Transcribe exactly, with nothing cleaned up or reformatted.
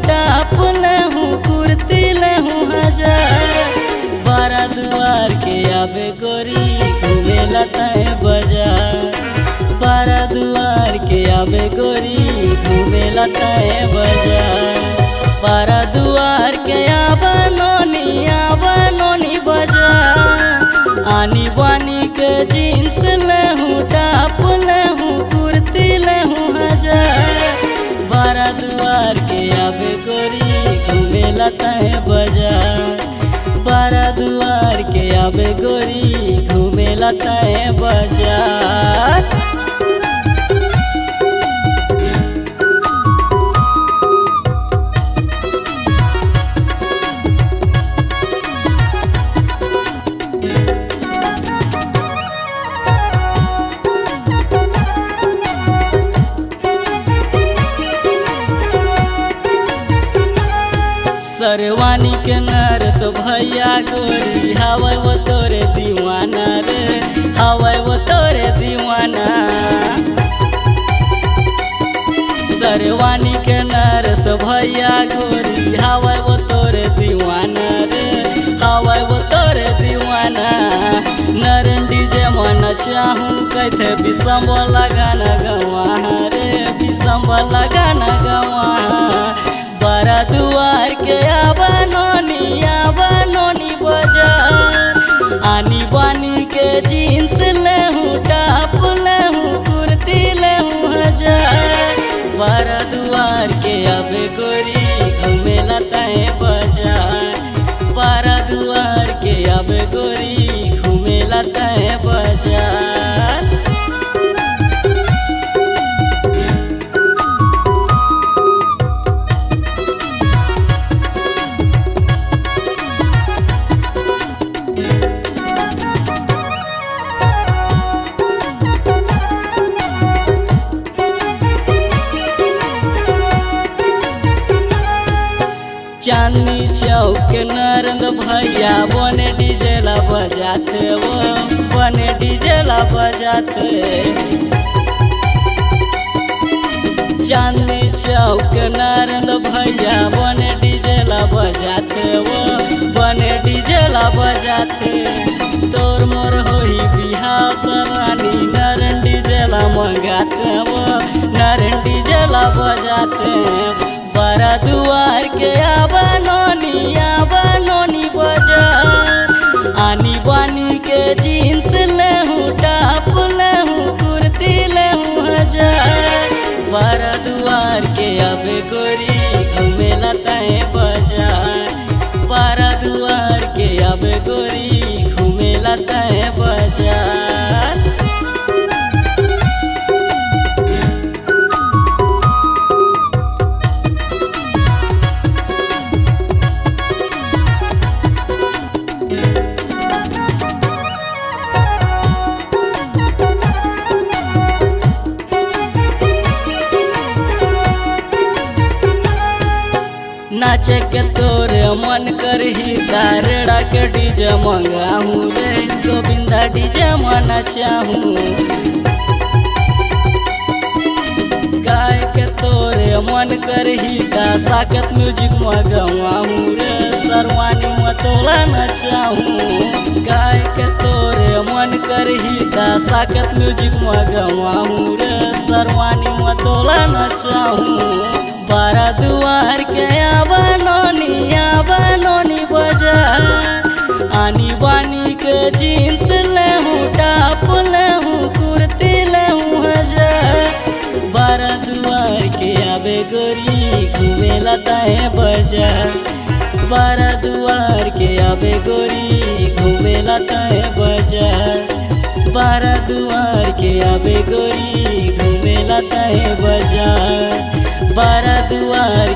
Top लेहूँ, कुर्ती लेहूँ हजार। बारा दुआर के आबे गोरी, घूमे ला तय बजार। बारा दुआर के आबे गोरी, घूमे ला तय बजार। बारा दुआर के आबे नोनी, आबे नोनी बजार। आनी बानी के जींस लेहूँ, टॉप लेहूँ, कुर्ती लेहूँ हजार। बारा दुआर के आबे गोरी, घूमे ला तय बजार। बारा दुआर के आबे गोरी, घूमे ला तय बजार। सरवानी के नरस भैया गोरी, हावय वो तोरे दीवाना रे, हावय वो तोरे दीवाना। सरवानी के नरस भैया गोरी, हावय वो तोरे दीवाना रे, हावय वो तोरे दीवाना। नरन डीजे मन चाहूँ, कहिथे बिसम्ब लगाना गवा रे, बिसम्ब लगाना गवा। बारा दुआर के आबे नोनी, आबे नोनी बजार। आनी बानी के जींस लेहूँ, टॉप लेहूँ, कुर्ती लेहूँ हजार। बारा दुआर के आबे गोरी, घूमे ला तय बजार। बारा दुआर के आबे गोरी, घूमे ला तय बजार। चांदनी चौक नरंद भैया, बने डीजे ला बजाथे वो, बने डीजे ला बजाथे। चांदनी चौक नरंद भैया, बने डीजे ला बजाथे वो, बने डीजे ला बजाथे। तोर मोर होही बिहाव त रानी, नरन डीजे ला मंगाथे वो, नरन डीजे ला बजाथे। बारा दुआर के आबे नोनी, आबे नोनी बजार। आनी बानी के जींस लेहूँ, टॉप लेहूँ, कुर्ती लेहूँ हजार। बारा दुआर के आबे गोरी, घूमे ला तय बजार। बारा दुआर के आबे गोरी, घूमे ला तय बजार। नाचे के तोरे मन करही, तारेड़ा के डीजे मंगाहूँ रे, गोविंदा डीजे में नचाहूँ। गाय के तोरे मन करही, ता साकत म्यूजिक में गवाहूँ रे, सरवानी में तोला नचाहूँ। गाय के तोरे मन करही, ता साकत म्यूजिक में गवाहूँ रे, सरवानी में तोला नचाहूँ। बारा दुआर के आबे नोनी, आबे नोनी बजार। आनी बानी के जींस लेहूँ, टॉप लेहूँ, कुर्ती लेहूँ हजार। बारा दुआर के आबे गोरी, घूमे ला तय बजार। बारा दुआर के आबे गोरी, घूमे ला तय बजार। बारा दुआर के आबे गोरी, घूमे ला तय बजार। बारा दुआर